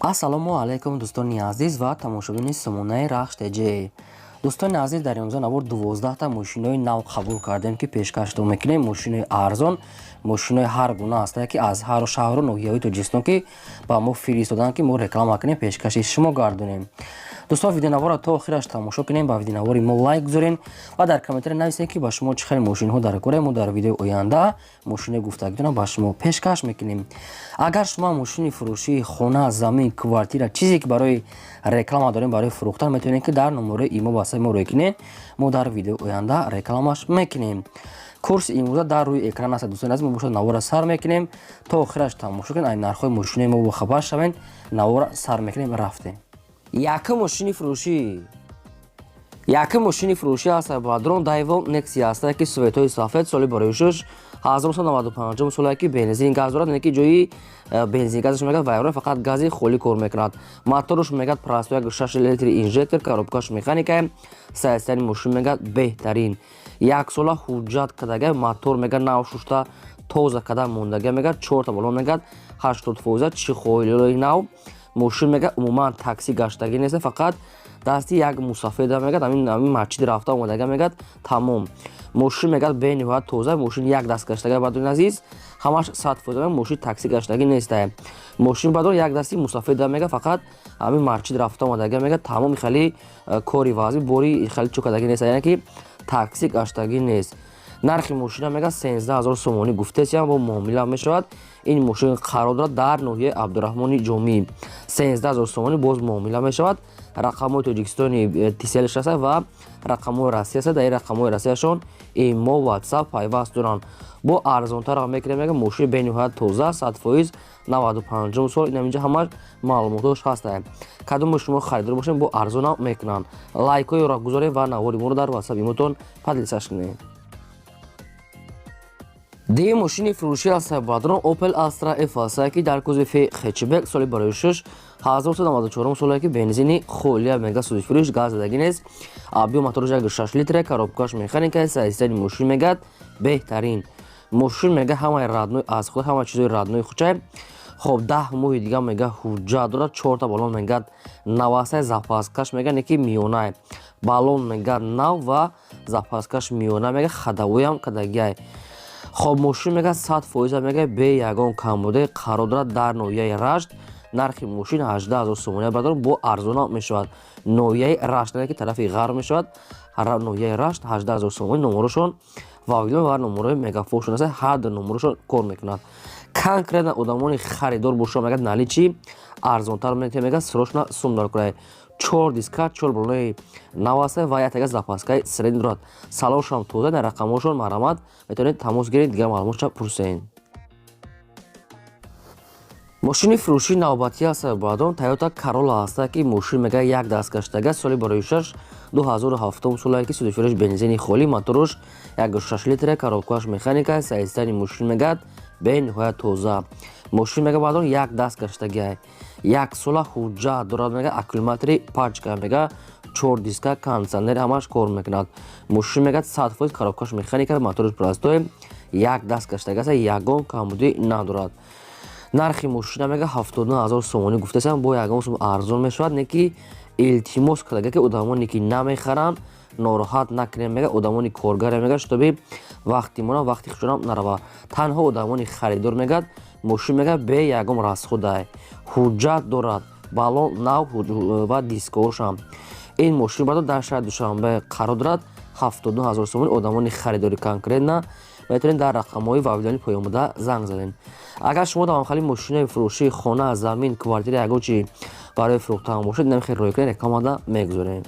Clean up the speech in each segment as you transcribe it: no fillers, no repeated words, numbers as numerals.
Ассалому алайкум, дӯстони азиз ва тамошобини сомонаи Рахш ТЖ. Дӯстони азиз, дар имрӯза навор 12-та мошинои нав қабул кардем, ки пешкаштон мекунем. Мошинои арзон, мошинои ҳар гуна ҳастае, ки аз ҳар шаҳру ноҳияҳои Тоҷикистон ки ба мо фиристоданд, ки мо реклама кунем, пешкаши шумо гардонем. Дӯстон, видеонаворро то охираш тамошо кунем, ба видеонавори мо лайк гузорем ва дар комментария нависем, ки ба шумо чӣ хел мошинҳо дар кора. Мо дар видеои оянда мошинои гуфтагитонро ба шумо пешкаш мекунем. Агар шумо мошини фурӯшии хона, замин, квартира, чизе ки барои реклама дорем, барои фурӯхтан, метавонед, ки дар номерои имо васаи мо рӯй кунед. Мо дар видеои оянда рекламаш мекунем. Курси имрӯза дар рӯи экран аст. Дӯстони азиз, мо бошад навора сар мекунем, то охираш тамошо кунед, ай нархҳои мошинои мо бохабар шавед. Навора сар мекунем, рафтем. Якум мошини фурӯшӣ, якум мошини фурӯшӣ аст, бадрон, Дайвол Нексия аст, ки цветои сафед, соли барои 1995 соле, ки бензин газ дорад, не ки ҷои бензин газаш мегад вайрон, фақат гази холӣ кор мекунад. Моторш мегад простой, 6 литри инжектор, коробкаш механика. Состояни мошин мегад беҳтарин, яксола ҳуҷҷат кардага, мотор мегад нав шушта, тоза када мондага, мегад чорта балон мегад 80%, чехолиҳои нав. Мошин мегад умуман такси гаштагӣ нест, фақат дасти як мусафеда мегад ҳамин масҷид рафта омадага, мегад тамом. Мошин мегад бениҳоят тоза, мошин як даст гаштага. Бадони азиз, ҳамаш 100%, мошин такси гаштагӣ неста. Мошин бадор як дасти мусафеда мегад, фақат ҳамин масҷид рафта омадага, мегад тамоми хеле кори вазӣ бори хеле чӯкадагӣ нест, яъне ки такси гаштагӣ нест. Нархи мошина мегад 13 000 сомонӣ гуфтесиям, бо муомила мешавад. Ин мошин қарор дорад дар ноҳияи Абдураҳмони Ҷомӣ. 13 000 сомонӣ, боз муомила мешавад. Рақамҳои Тоҷикистони Тиселш аст ва рақамҳои Россия аст. Дар ин рақамҳои Россияшон имо, Ватсап пайваст доранд. Бо арзонтар мекунем, мега мошини бениҳоят тоза, 100%, 95-ум сол. Инам инҷа ҳамаш маълумотош ҳаста. Кадоме шумо харидор бошем, бо арзонам мекунанд. Лайкҳоеро гузорем ва навори моро дар Ватсап, имотон поделиться кунем. Дуюм мошини фурӯшӣ аст, бадрон, Opel Astra F аст, ки дар кузови хэтчбек, соли барои 6 1994 соле, ки бензини холия, мега суди фурӯш газ задагӣ нест. Объём мотораш 6 литра, коробкаш механика. Состояни мошин мегад беҳтарин. Мошин мега ҳамаи родной аз худ, ҳама чизои родной хучай. Хоб, 10 моҳи дига мега ҳуҷҷат дорад. Чорта балон мегад навасай, запаскаш мега неки миёнай. Балон мегад нав ва запаскаш миёна, мега ходовойам кадагиай. Хоб, мошин мегад 100%, мега бе ягон камбуде. Қарор дорад дар ноҳияи Рашт. Нархи мошин 18 000 сомони, бардор, бо арзона мешавад. Ноҳияи Рашт, ки тарафи ғарб мешавад, ноҳияи Рашт, 18 000 сомони. Номерошон вавилон ва номерои мегафоншон аст, ҳар ду номерошон кор мекунад. Конкретно одамони харидор боша, мегад наличи арзонтар метавонад, мегад срочно сум дар кунад. Чор диска, чор балони нав аст ва яктага запаскаи средний дорад. Салоншам тоза. Дар рақамҳошон марҳамат, метавонед тамос гиред, дигар маълумотша пурсед. Мошини фурӯшии навбатӣ аст, баъдон, Тойота Карола аст, ки мошин мега як даст гаштага, соли барои 6 2007 соле, ки судифурӯш бензини холӣ, моторуш 1,6 литра, коробкааш механика. Состояни мошин мегад бениҳоят тоза. Мошин мега, баъдон, як даст гаштагиай, як сола ҳуҷҷат дорад, мега аккумулятори пачка, мега чор диска, кондитсионер ҳамаш кор мекунад. Мошин мегад 100%, коробкаш механика, мотораш простой, як даст гаштагааст, ягон камбудӣ надорад. Нархи мошина мега 79 000 сомонӣ гуфтасам, бо ягон сум арзон мешавад. Не ки илтимос кардага, ки одамоне ки намехаранд, нороҳат накунем, мега одамони коргаре, мега чтобы вақти мона, вақти хушонам нарава. Танҳо одамони харидор. Мегад мошин мега бе ягон расходай, ҳуҷҷат дорад, балон нав ва дискоошам. Ин мошин бардор дар шаҳри Душанбе қарор дорад. 79 000 сомонӣ. Одамони харидори конкретно метавонед дар рақамҳои вавилони поёнбуда занг занед. Агар шумо давомхали мошинаи фурӯшии хона, замин, квартира, ягон чи барои фурӯхтан бошед, инам хел рӯй кунед, рекламада мегузорем.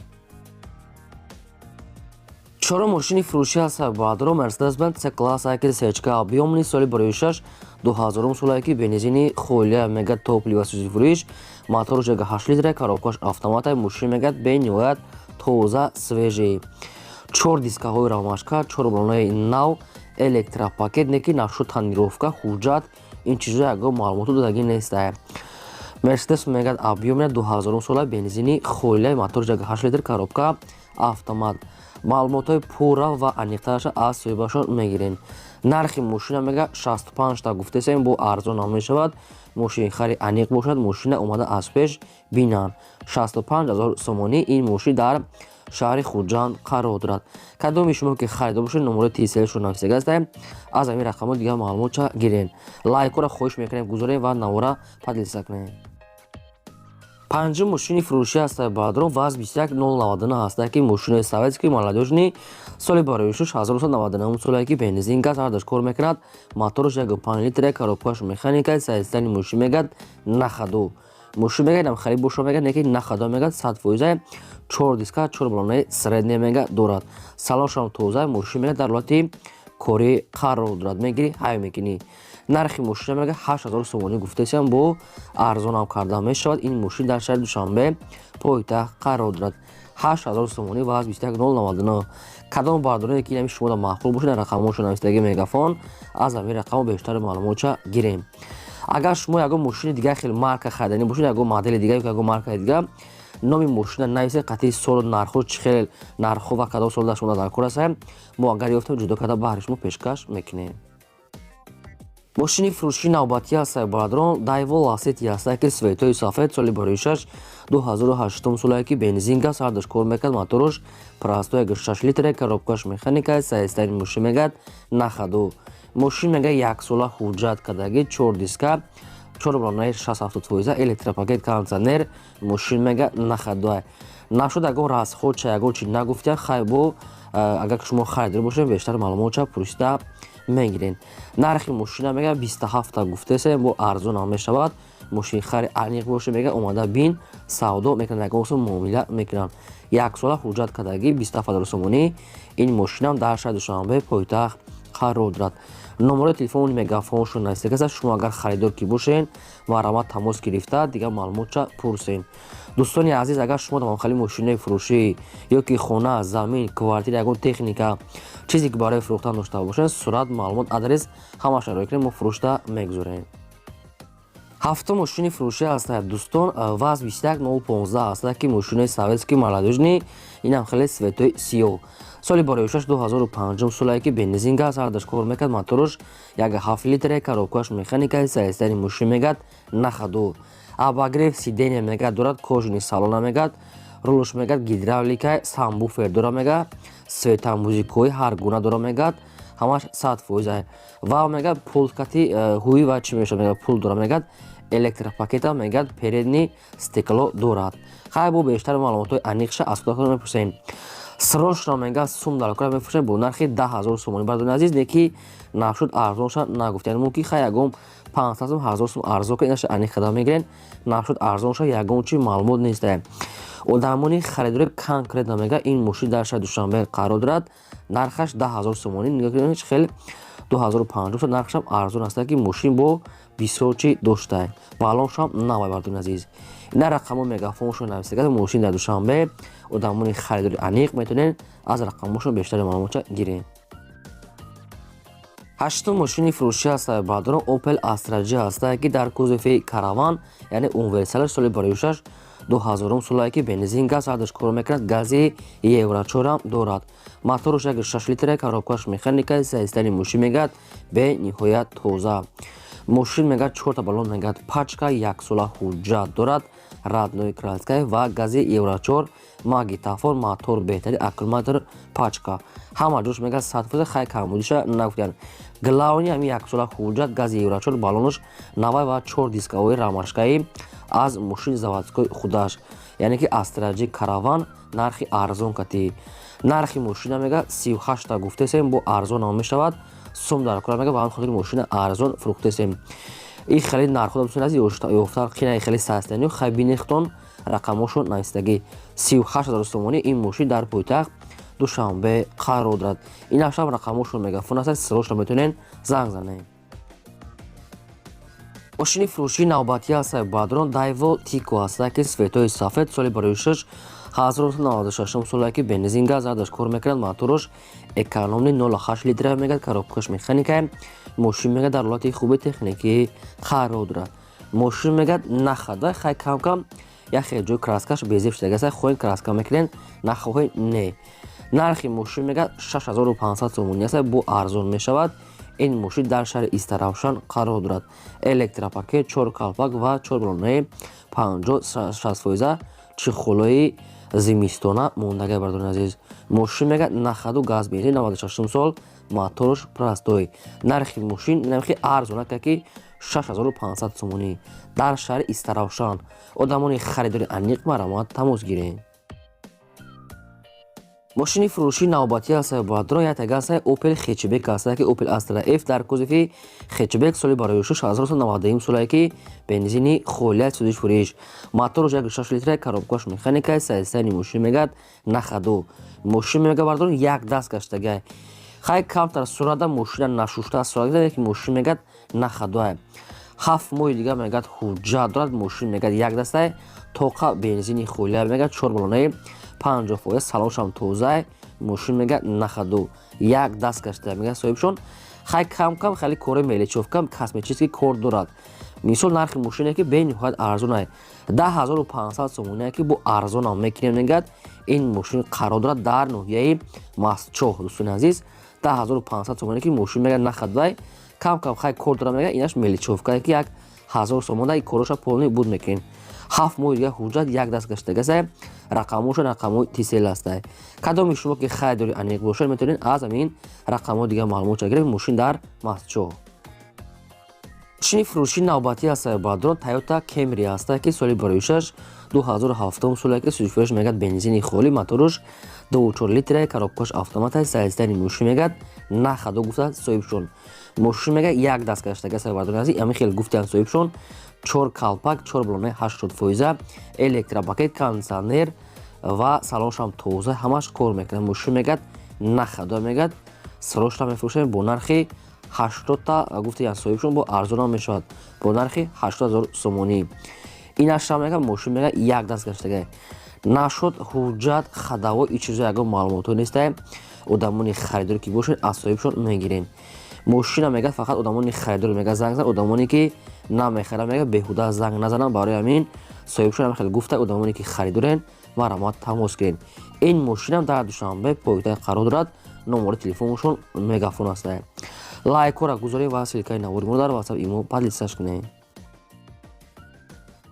Чорум мошини фурӯшӣ аст, баъдро, Мерседес Бенз С класс, ки сечка объёмный, соли барои 6 2000 солае, ки бензини холия, мега топливо сӯзи фурӯш, моторш 8 литра, коробкаш автомата. Мошин мегӯяд бениҳоят тоза, свежий, чор дискаҳои ромашка, чор балонаи нав, электропакет, не ки нашуд тонировка, ҳуҷҷат, ин чизо ягон маълумоту додагӣ нестае. Мерседес мегӯяд объёмный, 2000 сола, бензини холия, мотор 8 литр, коробка автомат. Маълумотҳои пурра ва аниқтараша аз соҳибашон мегирем. Нархи мошина мега 65 та гуфтесем, бо арзон ҳам мешавад. Мошинхари аниқ бошад, мошина омада аз пеш бинанд. 65 000 сомонӣ ин мошин дар шаҳри Хуҷанд қарор дорад. Кадоми шумо ки харидор бошед, номерои тиселшо нависага ҳастем, аз ҳамин рақамҳо дигар маълумотча гирен. Лайкҳоро хоҳиш мекунем, гузорем ва навора поделиться кунем. Панҷум мошини фурӯшӣ ҳастад, бародарон, ВАЗ 21099 ҳастад, ки мошинои советский, молодёжный, соли бароишуш 1999 соле, ки бензин, газ ҳардаш кор мекунад, мотораш 1,5 литре, коробкаш механика. Состояние мошин мегад на ходу. Мошин мегад нам хариб боша, мегад неки на ходу, мегад 100%, чор диска, чор балонаи средне мега дорад, салоншам тоза. Мошин мегад дар ҳолати корӣ қарор дорад, мегирӣ, ҳай мекунӣ. Нархи мошина мега 8000 сомонӣ гуфтесиам, бо арзонам карда мешавад. Ин мошин дар шаҳри Душанбе, пойтахт, қарор дорад. 8000 сомонӣ, ВАЗ 21099. Кадом бардороне ки инами шумода маъқул бошад, рақамҳошо нависдаги Мегафон, аз ҳамин рақамҳо бештари маълумотча гирем. Агар шумо ягон мошини дигар хел марка хариданӣ бошед, ягон модели дигар ё ягон маркаи дигар, номи мошина нависед қатъи солу нархҳо, чӣ хел нархҳо ва кадом сол дар шумо дар кор ҳастанд. Мо агар ёфтем, ҷудо карда баҳри шумо пешкаш мекунем. Мошини фурӯшии навбатӣ ҳастад, бародарон, Дайво Ласети ҳастад, ки цветои сафед, соли бароишаш 2008 соле, ки бензин, газ ҳардаш кор мекард, мотораш простой 6 литре, коробкаш механика. Состояние мошин мегад на ходу. Мошин мега яксола ҳуҷҷат кардагӣ, чор диска, чор балонаи 60-70%, электропакет, кондиционер. Мошин мега на ходу нашуд, ягон расходча, ягон чи нагуфтия. Хай, бо агар шумо харидор бошед, бештар маълумотча пурсида мегирен. Нархи мошина мега 27та гуфтесем, бо арзонам мешавад. Мошинхари аниқ боше, мега омада бин, савдо мекунанд, ягон сум муомила мекунанд. Яксола ҳуҷҷат кардагӣ, 27 000 сомонӣ. Ин мошинам дар шаҳри Душанбе, пойтахт, қарор дорад. Номерои телефони Мегафоншон нависдагааст. Шумо агар харидор ки бошен, марҳамат, тамос гирифта, дигар маълумотча пурсен. Дӯстони азиз, агар шумо тамомхали мошинаи фурӯшӣ ё ки хона, замин, квартира, ягон техника, чизе ки барои фурӯхтан дошта бошед, сурат, маълумот, адрес, ҳамаша роя кунед, мо фурӯшта мегузорем. Ҳафтум мошини фурӯшӣ ҳастад, дӯстон, ВАЗ 21015 ҳастад, ки мошинои советский, молодёжный, инам хеле цветои сиёҳ, соли бароишаш 2005 соле, ки бензин, газ ҳардаш кор мекард, мотораш 1,7 литре, коробкаш механика. Состояние мошин мегад на ходу, обогрев сидения мегад дорад, кожаный салона мегад, рулш мегад гидравлика, сабвуфер дора, мега светомузыкои ҳар гуна дора, мегад ҳамаш 100% ва мегад пулткати ҳуи ва чӣ мешавад, мегад пул дора, мегад электропакета, мегад передний стекло дорад. Хай, бо бештар маълумотҳои аниқша аз худатон мепурсем. Срочно мегад сум дар кора мефурӯшем бо нархи 10 000 сомонӣ, бардони азиз, не ки нашуд, арзонша нагуфт. Яъне мумкин, хай, ягон 500 сум, 1000 сум арзон ка, инаша аниқ қадам мегирен. Нашуд, арзонша ягон чи маълумот нест. Одамони харидори конкретно мега ин мошин дар шаҳри Душанбе қарор дорад, нархаш 10 000 сомонӣ. Нигоҳ кунед, хеле 2005 нархашам арзон аст, ки мошин бо бисёр чи дошта, балоншам навай. Бардони азиз, ина рақамҳо Мегафоншон нависага. Мошин дар Душанбе, одамони харидори аниқ метавонед аз рақамҳошон бештари маълумотча гиред. Ҳаштум мошини фурӯшӣ ҳастад, бардорон, Опел Астра Ҷ ҳастад, ки дар кузови караван, яъне универсалаш, соли бароишаш 2000 солае, ки бензин, газ ҳардаш кор мекунад, гази Евро 4-ам дорад, мотораш 1,6 литре, коробкаш механика. Состояние мошин мегад бениҳоят тоза. Мошин мегад чорта балон, мегад пачка, яксола ҳуҷҷат дорад, родной краска ва гази Евро 4, магнитофон, мотор беҳтари, аккумулятор пачка, ҳама ҷош мегад 100%. Хай, камбудиша нагуфтиян, главный ҳами яксола ҳуҷҷат, гази Евро 4, балонаш навай ва чор дисковой рамашкаи аз мошини заводской худаш, яъне ки Астра Ҷи караван, нархи арзон кати. Нархи мошина мега 38та гуфтесем, бо арзонам мешавад, сум дар кора мега, ба ҳамин хотири мошина арзон фурӯхтесем. И хеле нархҳо, дӯстони азиз, ёфтан қина, хеле состояние. Хай, бинехтон, рақамҳошон навистагӣ. 38 000 сомонӣ ин мошин дар пойтахт Душанбе қарор дорад. Ин ҳаштам рақамҳошон Мегафон аст, срочно метавонед занг занед. Мошини фурӯшии навбатӣ ҳастад, бадрон, Дайво Тико ҳастад, ки цветои сафед, соли бароишаш 1996 соле, ки бензин, газ ҳардаш кор мекунад, мотораш экономный 0,8 литра мегад, коробкаш механика. Мошин мегад дар ҳолати хуби техникӣ қарор дорад. Мошин мегад на хода, хай, кам-кам як хел ҷои краскаш безеб шудагааст, хоҳем, краска мекунем, нахоҳем, не. Нархи мошин мегад 6500 сомонӣ аст, бо арзон мешавад. Ин мошин дар шаҳри Истаравшан қарор дорад. Электропакет, чор калпак ва чор баллонаи 50-60 фоиза, чехолои зимистона мондагай. Бардорони азиз, мошин мегӯяд, на ходу, газ, бензин, 96 сол, моторш простой. Нархи мошин нархи арзонака, ки 6500 сомонӣ, дар шаҳри Истаравшан. Одамони харидори аниқ, марҳамат, тамос гиред. Мошини фурӯшии навбатӣ ҳастаю, бародарон, як ҳастае, Opel хетчбек ҳастае, ки Opel Astra F дар кузови хетчбек, соли барои 1991 солае, ки бензини холия, сӯзиш фуриш, моторш 1,6 литра, коробкаш механика. Состояни мошин мегӯяд, на ходу. Мошин мегӯяд, бародарон, як даст гаштагай. Хай, камтар сурата мошина нашушта сурат, ки мошин мегӯяд, на ходуай. 7 моҳи дига мегӯяд, ҳуҷҷат дорад. Мошин мегӯяд, як дастае, тоқа бензини холия, мегӯяд, чор баллонаи 50%, салоншам тозае. Мошин мегӯяд, на ходу, як даст гашта, мегӯяд соҳибшон. Хай, кам кам хеле кори мелочёвка, косметический кор дорад. Мисол, нархи мошине ки бениҳоят арзонае, 10 500 сомоние, ки бо арзонам мекунем, мегӯяд. Ин мошин қарор дорад дар ноҳияи Мастчоҳ. Дӯстони азиз, 10 500 сомоне, ки мошин мегӯяд, на ходуай, кам кам хай кор дорад, мегӯяд, инаш мелочёвка, ки 1000 сомона короша полный буд мекунем. 7 моҳи дига ҳуҷҷат, як даст гаштагасай. Рақамоша рақамҳои Тисел ҳастай. Кадоми шумо ки харидори аниқ бошад, метавонед аз ҳамин рақамҳои дига маълумотша гиред. Мошин дар Мастчоҳ. Мошини фурӯшии навбатӣ ҳастаю, бародарон, Тойота Кемри ҳастае, ки соли бароишаш 2007 соле, ки сӯзишфуриш, мегӯяд, бензини холӣ, моторуш 2,4 литра, коробкаш автомата. Состояни мошин мегӯяд, на ходу, гуфта соҳибшон. Мошин мегӯяд, як даст гаштага. Бародарони азиз, ҳамин хел гуфтиянд соҳибшон. Чор калпак, чор баллонаи 80%, электропакет, кондитсионер ва салоншам тоза, ҳамаш кор мекунад. Мошин мегӯяд, на ходу, мегӯяд, срочно мефурӯшем бо нархи 80-та, гуфтиянд соҳибшон, бо арзонам мешавад, бо нархи 80 000 сомонӣ. Инашам мегӯяд, мошин мегӯяд, як даст гаштага. Нашуд ҳуҷҷат, ходовой, и чизо ягон маълумотҳо нестае. Одамони харидор ки бошед, аз соҳибшон мегирем. Мошина мегӯяд, фақат одамони харидор, мегӯяд, занг зан, одамоне ки намехарад, мегӯяд, беҳуда занг назананд. Барои ҳамин соҳибшон ҳам хеле гуфта, одамоне ки харидорен, марҳамат, тамос гиред. Ин мошинам дар Душанбе пойтахт қарор дорад. Номери телефоншон Мегафон ҳастае. Лайкҳоро гузоред ва ссылкаи навори моро дар Ватсап, Имо поделиться кунед.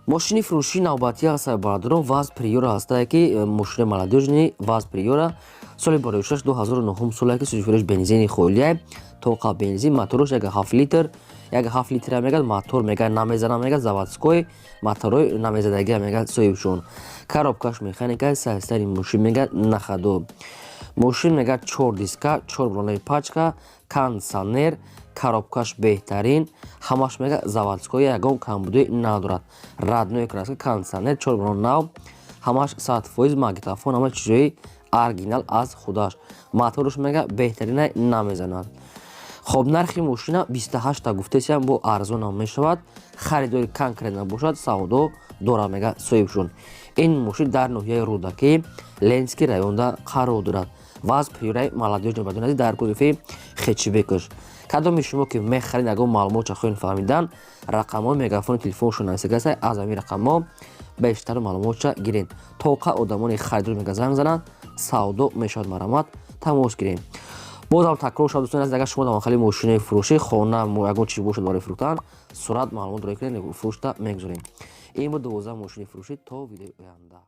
Мошини фурӯшии навбатӣ ҳастае, бародарон, ВАЗ Приора ҳастае, ки мошини молодёжный ВАЗ Приора, соли бароишаш 2009 соле, ки сӯзишфуриш бензини холия, тоқа бензин, моторш 1,7 литр, 1,7 литра. Мегӯяд, мотор, мегӯяд, намезана, мегӯяд, заводской моторҳои намезадагия, мегӯяд соҳибшон. Коробкаш механика. Состояни мошин, мегӯяд, на ходу. Мошин, мегӯяд, чор диска, чор баллонаи пачка, кондитсионер, коробкаш беҳтарин, ҳамаш, мегӯяд, заводской, ягон камбудӣ надорад. Родной краска, кондитсионер, чор баллон нав, ҳамаш 100%, магнитофон, ҳама чизҳои оригинал аз худаш. Моторш, мегӯяд, беҳтарина, намезанад. Хоб, нархи мошина 28-та гуфтесиам, бо арзонам мешавад. Харидори конкретно бошад, савдо дорад, мегӯяд соҳибшон. Ин мошин дар ноҳияи Рӯдакӣ, Ленинский районда қарор дорад. ВАЗ Приораи молодёжный, бадонази, дар кузови хетчбекаш. Кадоми шумо ки мехаред, ягон маълумотча хоҳед фаҳмидан, рақамҳои Мегафони телефоншон нависагааст, аз ҳамин рақамҳо бештар маълумотча гиред. Тоқа одамони харидор, мега, занг зананд, савдо мешавад, марҳамат, тамос гирем. Бозам такрор шавад, дӯстони азиз, агар шумо дар хали мошинаи фурӯшӣ, хона, ягон чиз бошад барои фурӯхтан, сурат, маълумот роя кунед, фурӯшта мегузорем. Ин буд 12 мошини фурӯшӣ. То видеои оянда.